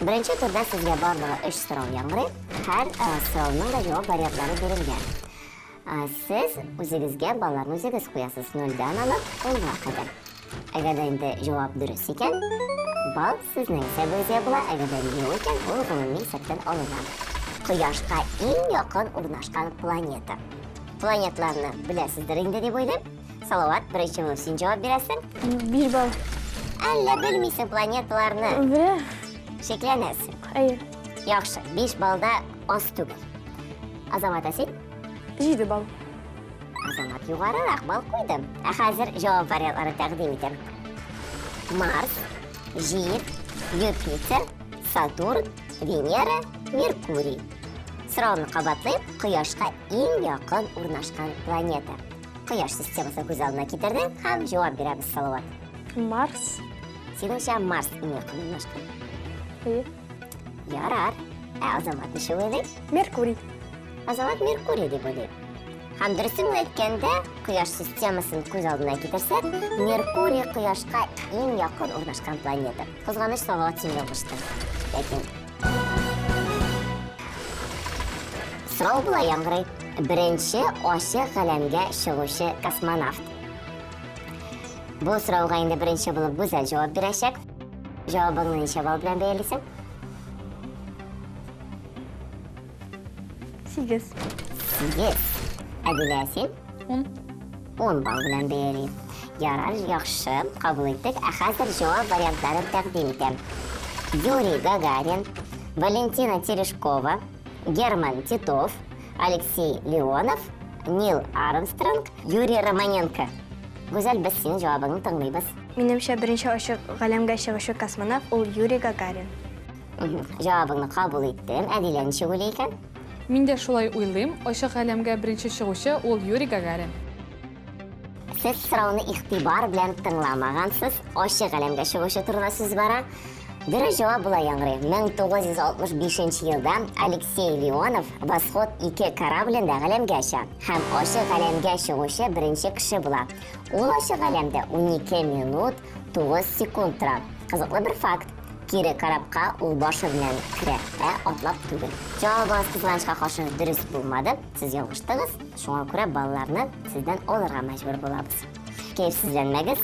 Беренче турда сезгә барлыгы өч сорау яңгырый. Һәр сорауның да җавап вариантлары бирелгән. Сез үзегезгә балларны үзегез куясыз, нольдән алып унга кадәр. Әгәр дә инде җавап дөрес икән, балл сезнең исәбегезгә була, әгәр дә юк икән, ул гомуми исәптән алына. Кояшка иң якын урнашкан планета. Планеталарны беләсездер инде дип уйлыйм. Салават, беренче булып син җавап бирәсең. 5 балл. Әллә белмисең планеталарны? Белә. Шикләнәсең. Әйе. Яхшы, 5 балл да аз түгел. Азамат, ә син? 7 балл. Азамат югарырак балл куйды. Ә хәзер җавап вариантларын тәкъдим итәм. Марс, Җир, Юпитер, Сатурн, Венера, Меркурий. Сорауны кабатлыйм, Кояшка иң якын урнашкан планета. Кояш системасын күз алдына китердең һәм җавап бирәбез, Салават. Марс. Синеңчә, Марс иң якын урнашкан? Әйе. Ярар. Ә Азамат ничек уйлый? Меркурий. Азамат Меркурий дип уйлый. Һәм дөресен әйткәндә, Кояш системасын күз алдына китерсәк, Меркурий Кояшка иң якын урнашкан планета. Кызганыч, Салават, син ялгыштың. Ләкин сорау болай яңгырый. Беренче ачык галәмгә чыгучы космонавт. Бу сорауга инде беренче булып Гүзәл җавап бирәчәк. Җавабыңны ничә балл белән бәялисең? 8. 8. Әдилә, син? 10. 10 балл белән бәяли. Ярар, яхшы, кабул иттек. Ә хәзер җавап вариантларын тәкъдим итәм. Юрий Гагарин, Валентина Терешкова, Герман Титов, Алексей Леонов, Нил Армстронг, Юрий Романенко. Гүзәл, без синең җавабыңны тыңлыйбыз. Минемчә, беренче ачык галәмгә чыгучы космонавт ул Юрий Гагарин. Җавабыңны кабул иттем. Әдилә ничек уйлый икән? Мин дә шулай уйлыйм. Ачык галәмгә беренче чыгучы ул Юрий Гагарин. Сез сорауны игътибар белән тыңламагансыз. Ачык галәмгә чыгучы турында сүз бара. Дөрес җавап болай яңгырый. 1965 елда Алексей Леонов Восход 2 кораблендә галәмгә оча һәм ачык галәмгә чыгучы беренче кеше була. Ул ачык галәмдә 12 минут 9 секунд тора. Кызыклы бер факт. Кире корабка ул башы белән керә, ә атлап түгел. Җавабыгыз кызганычка каршы дөрес булмады. Сез ялгыштыгыз. Шуңа күрә балларны сездән алырга мәҗбүр булабыз. Кәефсезләнмәгез.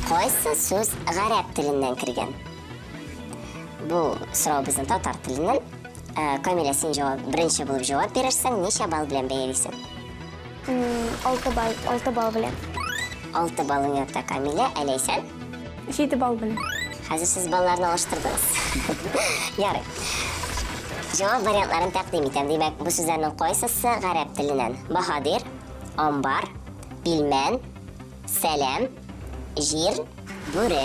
Кайсы сүз гарәп теленнән кергән? Бу сорау безнең татар теленнән. Камилә, син җавап, беренче булып җавап бирерсең, ничә балл белән бәялисең? 6 балл, 6 балл белән. 6 баллың ята, Камилә, ә Ләйсән? 7 балл белән. Хәзер сез балларны алыштырдыгыз. Ярый. Җавап вариантларын тәкъдим итәм. Димәк, бу сүзләрнең кайсысы гарәп теленнән? Баһадир, амбар, пилмән, сәлам, җир, бүре.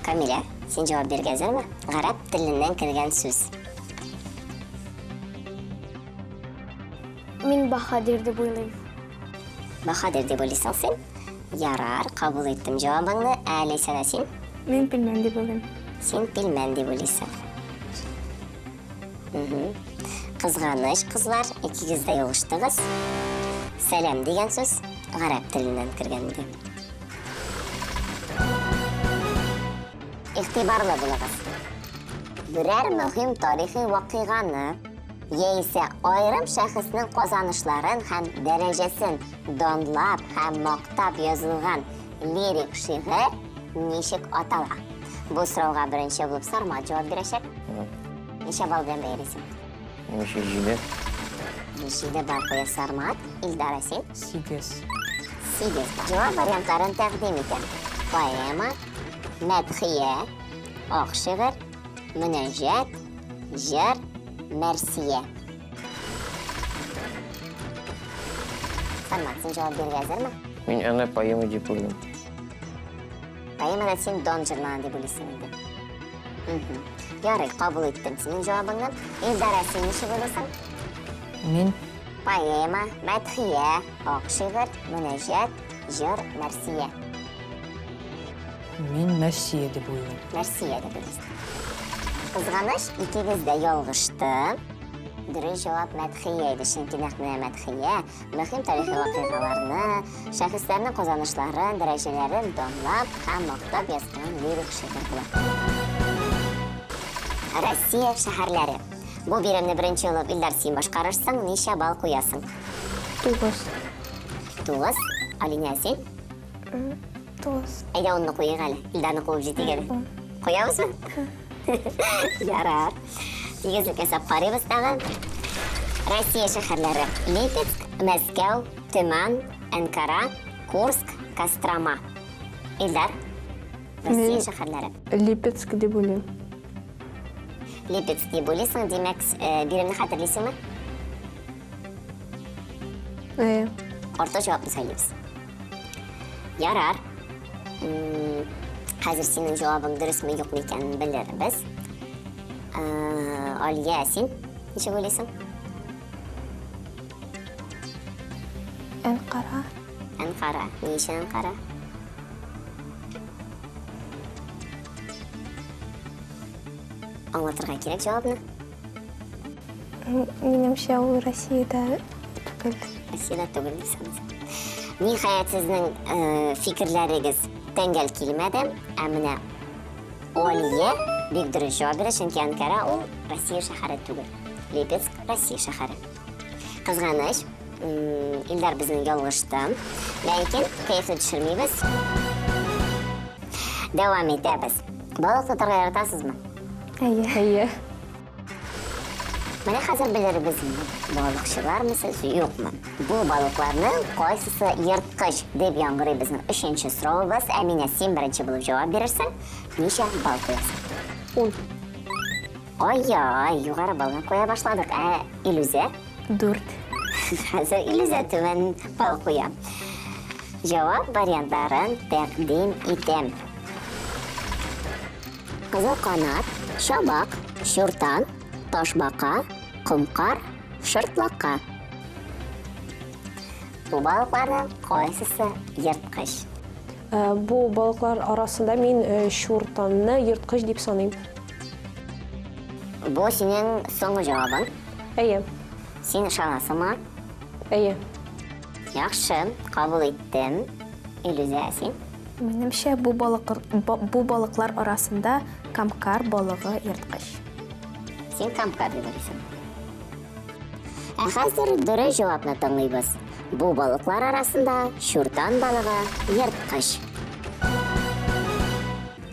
Камилә, син җавап бирергә әзерме? Гарәп теленнән кергән сүз. Мин баһадир дип уйлыйм. Баһадир дип уйлыйсың син? Ярар, кабул иттем җавабыңны. Ә Ләйсәнә, син? Мин пилмән дип уйлыйм. Син пилмән дип уйлыйсың. Кызганыч, кызлар, икегез дә ялгыштыгыз. Сәлам дигән сүз гарәп теленнән кергән иде. Игътибарлы булыгыз. Берәр мөһим тарихи вакыйганы яисә аерым шәхеснең казанышларын һәм дәрәҗәсен данлап һәм мактап язылган лирик шигырь ничек атала? Бу сорауга беренче булып Сармат җавап бирәчәк. Ничә балл белән бәялисең? 7. 7 балл куя Сармат. Илдар, син? 8. 8 балл. Җавап вариантларын тәкъдим итәм. Поэма, мәдхия, ак шигырь, мөнәҗәт, җыр, мәрсия. Сармат, син җавап бирергә әзерме? Мин аны поэма дип уйлыйм. Поэмада син дан җырлана дип уйлыйсың инде. Ярый, кабул иттем синең җавабыңны. Илдар, ә син ничек уйлыйсың? Мин Поэма, мәдхия, ак шигырь, мөнәҗәт, җыр, мәрсия. Мин мәрсия дип уйлыйм. Мәрсия дип уйлыйсың. Кызганыч, икегез дә ялгышты. Дөрес җавап мәдхия иде, чөнки нәкъ менә мәдхия мөһим тарихи вакыйгаларны, шәхесләрнең казанышларын, дәрәҗәләрен данлап һәм мактап язган лирик шигырь була. Россия шәһәрләре. Бу биремне беренче булып Илдар син башкарырсың, ничә балл куясың? 9. 9. Алинә, син? 9. Әйдә онны куйыйк әле. Илдарны куып җитик әле. Куябызмы? Ярар. Тигезлек ясап карыйбыз тагын. Россия шәһәрләре. Липецк, Мәскәү, Төмән, Әнкара, Курск, Кострома. Илдар, Россия шәһәрләре. Липецк дип уйлыйм. Липецк дип уйлыйсың, димәк, биремне хәтерлисеңме? Әйе. Орта җавапны сайлыйбыз. Ярар. Хәзер синең җавабың дөресме, юкмы икәнен белербез. Алия, син ничек уйлыйсың? Әнкара. Әнкара. Ни өчен Әнкара? Аңлатырга кирәк җавапны. Минемчә, ул Россиядә түгел. Россиядә түгел дип саныйсың. Ниһаять, сезнең фикерләрегез тәңгәл килмәде. Ә менә Алия бик дөрес җавап бирде, чөнки Әнкара ул Россия шәһәре түгел. Липецк Россия шәһәре. Кызганыч, Илдар безнең ялгышты. Ләкин кәефне төшермибез. Дәвам итәбез. Балык тотарга яратасызмы? Әйе. Әйе. Менә хәзер белербез, балыкчылармы сез, юкмы. Бу балыкларның кайсысы ерткыч дип яңгырый безнең өченче соравыбыз. Әминә, син беренче булып җавап бирерсең. Ничә балл куясың? 10. Ай-яй, югары баллар куя башладык. Ә Илүзә? 4. Хәзер Илүзә түбән балл куя. Җавап вариантларын тәкъдим итәм. Кызыл канат, чабак, чуртан, ташбака, комкар, шыртлака. Бу балыкларның кайсысы ерткыч? Бу балыклар арасында мин чуртанны ерткыч дип саныйм. Бу синең соңгы җавабың? Әйе. Син ышанасыңмы? Әйе. Яхшы, кабул иттем. Илүзә, син? Минемчә, бу балык, бу балыклар арасында камкар балыгы ерткыч. Син камкар дип уйлыйсың. Ә хәзер дөрес җавапны тыңлыйбыз. Бу балыклар арасында чуртан балыгы ерткыч.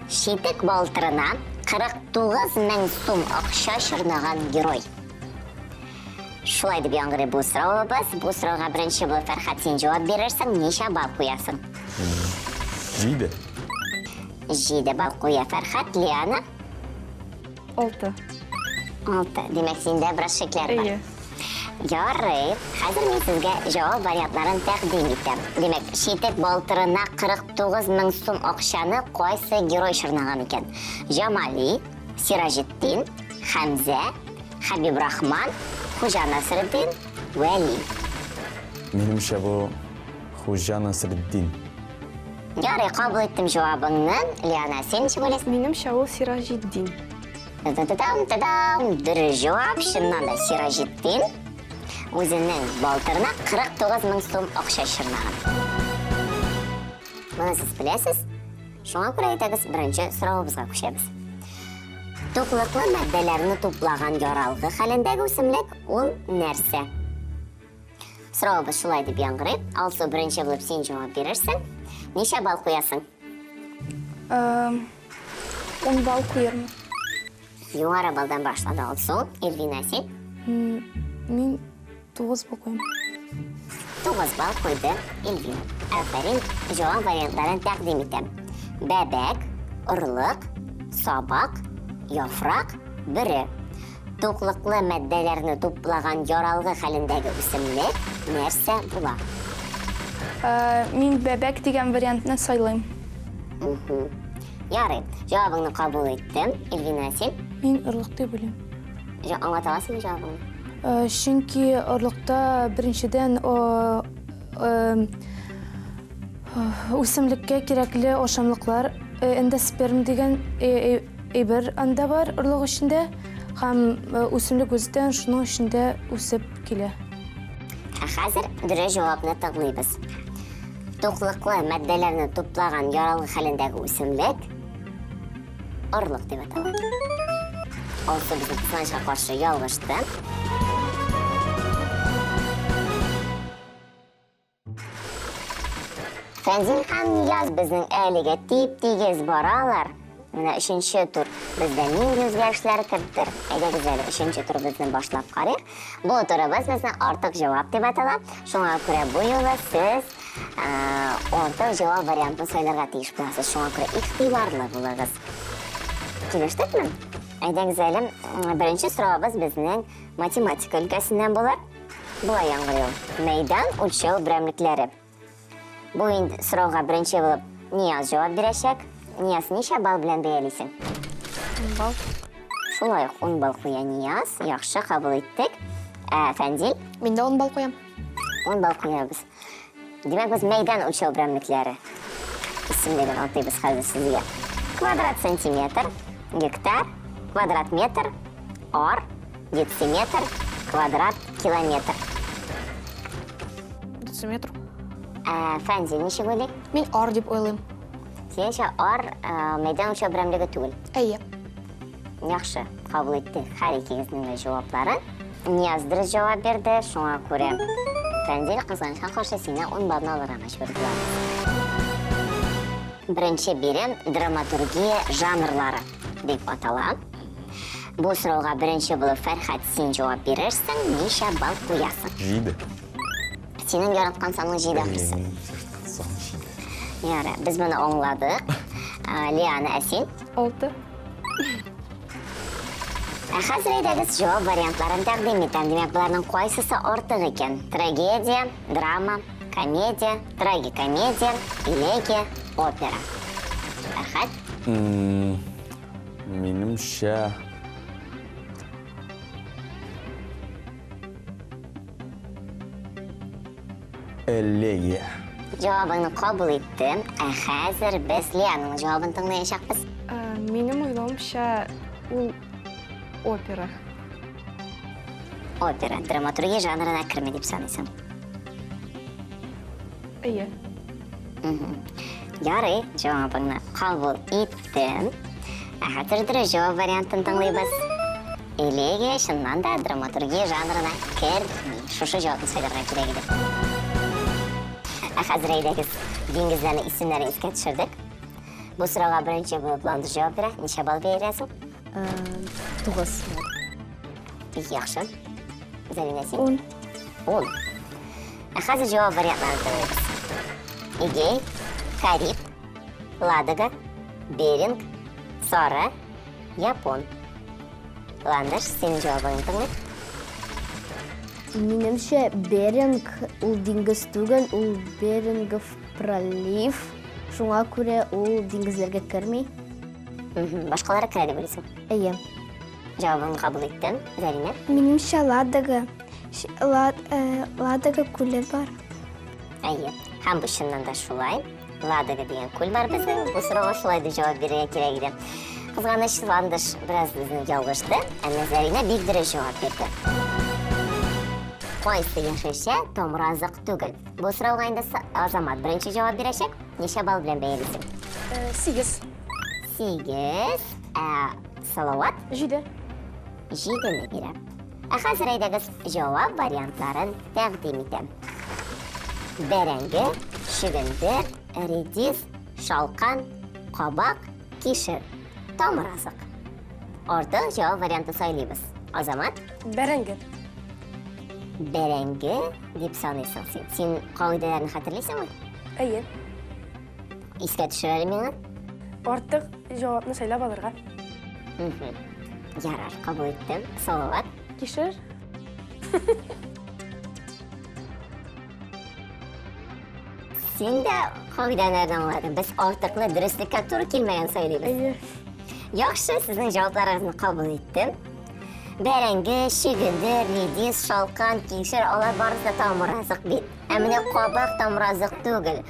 Читек балтырына 49 мең сум акча чорнаган герой. Шулай дип яңгырый бу соравыбыз. Бу сорауга беренче булып Фәрхәт син җавап бирерсең, ничә балл куясың? Җиде. Җиде балл куя Фәрхәт. Лиана? Алты. Алты. Димәк, синдә бераз шикләр бар. Әйе. Ярый. Хәзер мин сезгә җавап вариантларын тәкъдим итәм. Димәк, читек балтырына 49 мең сум акчаны кайсы герой чорнаган икән? Җамали, Сираҗетдин, Хәмзә, Хәбибрахман, Хуҗа Насретдин, Вәли. Минемчә, бу Хуҗа Насретдин. Ярый, кабул иттем җавабыңны. Лиана, син ничек уйлыйсың? Минемчә, ул Сираҗетдин. Та-та-там, та-дам! Дөрес җавап, чыннан да Сираҗетдин үзенең балтырына 49 мең сум акча чорнаган. Моны сез беләсез. Шуңа күрә әйдәгез беренче соравыбызга күчәбез. Туклыклы матдәләрне туплаган яралгы хәлендәге үсемлек ул нәрсә? Соравыбыз шулай дип яңгырый. Алсу, беренче булып син җавап бирерсең. Ничә балл куясың? Ун балл куермын. Югары баллдан башлады Алсу. Эльвина, син? Мин 9 балл куям. 9 балл куйды Эльвина. Афәрин, җавап вариантларын тәкъдим итәм. Бәбәк, орлык, сабак, яфрак, бөре. Туклыклы матдәләрне туплаган яралгы хәлендәге үсемлек нәрсә була? Мин бәбәк дигән вариантны сайлыйм. Ярый, җавабыңны кабул иттем. Эльвина, син? Мин орлык дип уйлыйм. Аңлата аласыңмы җавабыңны? Чөнки орлыкта беренчедән үсемлеккә кирәкле ашамлыклар, эндосперм дигән әйбер анда бар орлык эчендә. Һәм үсемлек үзе шуның эчендә үсеп килә. Ә хәзер дөрес җавапны тыңлыйбыз. Туклыклы матдәләрне туплаган яралгы хәлендәге үсемлек орлык дип атала. Алсу безнең кызганычка каршы ялгышты. Фәнзил һәм Нияз безнең әлегә тип-тигез баралар. Менә өченче тур бездә нинди үзгәрешләр кертер? Әйдәгез әле өченче турыбызны башлап карыйк. Бу турыбыз безнең артык җавап дип атала. Шуңа күрә бу юлы сез артык җавап вариантын сайларга тиеш буласыз. Шуңа күрә игътибарлы булыгыз. Килештекме? Әйдәгез әле, беренче соравыбыз безнең математика өлкәсеннән булыр. Болай яңгырый ул. Мәйдан үлчәү берәмлекләре. Бу инде сорауга беренче булып Нияз җавап бирәчәк. Нияз, ничә балл белән бәялисең? 10 балл. Шулай ук 10 балл куя Нияз. Яхшы, кабул иттек. Ә Фәнзил? Мин дә 10 балл куям. 10 балл куябыз. Димәк, без мәйдан үлчәү берәмлекләре исемлеген атыйбыз хәзер сезгә. Квадрат сантиметр, гектар, квадрат метр, ар, Дециметр, квадрат, километр. Дециметр. Ә, Фәнзил ничек уйлый? Мин ар дип уйлыйм. Синеңчә, ар ә, мәйдан үлчәү берәмлеге түгел. Әйе. Яхшы, кабул иттек һәр икегезнең дә җавапларын. Нияз дөрес җавап бирде, шуңа күрә Фәнзил, кызганычка каршы, сине 10 баллны алырга мәҗбүр булабыз. Беренче бирем драматургия жанрлары дип атала. Бу сорауга беренче булып Фәрхәт син җавап бирерсең, ничә балл куясың? Җиде. Синең яраткан саның җиде ахрысы. Минем яраткан сан җиде. Ярар, без моны аңладык. Лиана, ә син? Алты. Ә хәзер әйдәгез җавап вариантларын тәкъдим итәм. Димәк, боларның кайсысы артык икән? Трагедия, драма, комедия, трагикомедия, элегия, опера. Фәрхәт? Минемчә, элегия. Җавабыңны кабул иттем. Ә хәзер без Лиананың җавабын тыңлаячакбыз. Минем уйлавымча, ул опера. Опера драматургия жанрына керми дип саныйсың. Әйе. Ярый, җавабыңны кабул иттем. Ә хәзер дөрес җавап вариантын тыңлыйбыз. Элегия чыннан да драматургия жанрына керми. Шушы җавапны сайларга кирәк иде. Ә хәзер әйдәгез, диңгезләрнең исемнәрен искә төшердек. Бу сорауга беренче булып Ландыш җавап бирә. Ничә балл бирәсең? 9. Бик яхшы. Зәринә, син? 10. 10. Ә хәзер җавап вариантларын тыңлыйбыз. Эгей, Кариб, Ладога, Беринг, Сары, Япон. Ландыш, синең җавабыңны тыңлыйк. Минемчә, Беринг ул диңгез түгел, ул Берингов пролив. Шуңа күрә ул диңгезләргә керми. Башкалары керә дип уйлыйсың? Әйе. Җавабыңны кабул иттем, Зәринә. Минемчә, Ладога. Ладога күле бар. Әйе. Һәм бу чыннан да шулай. Ладога дигән күл бар безнең. Бу сорауга шулай дип җавап бирергә кирәк иде. Кызганыч, Ландыш бераз безнең ялгышты, әмма Зәринә бик дөрес җавап бирде. Кайсы яшелчә тамыразык түгел? Бу сорауга инде Азамат беренче җавап бирәчәк. Ничә балл белән бәялисең? 8. 8. Ә Салават? 7. 7-не бирә. Ә хәзер әйдәгез җавап вариантларын тәкъдим итәм. Бәрәңге, чөгендер, редис, шалкан, кабак, кишер. Тамыразык. Артык җавап варианты сайлыйбыз. Азамат? Бәрәңге. Бәрәңге дип саныйсың син. Син кагыйдәләрне хәтерлисеңме? Әйе. Искә төшер әле миңа. Артык җавапны сайлап алырга. Ярар, кабул иттем. Салават. Кишер. Син дә кагыйдәләрне аңладың. Без артыкны дөреслеккә туры килмәгән сайлыйбыз. Әйе. Яхшы, сезнең җавапларыгызны кабул иттем. Бәрәңге, чөгендер, редис, шалкан, кишер, алар барысы да тамыразык бит. Ә менә кабак тамыразык түгел.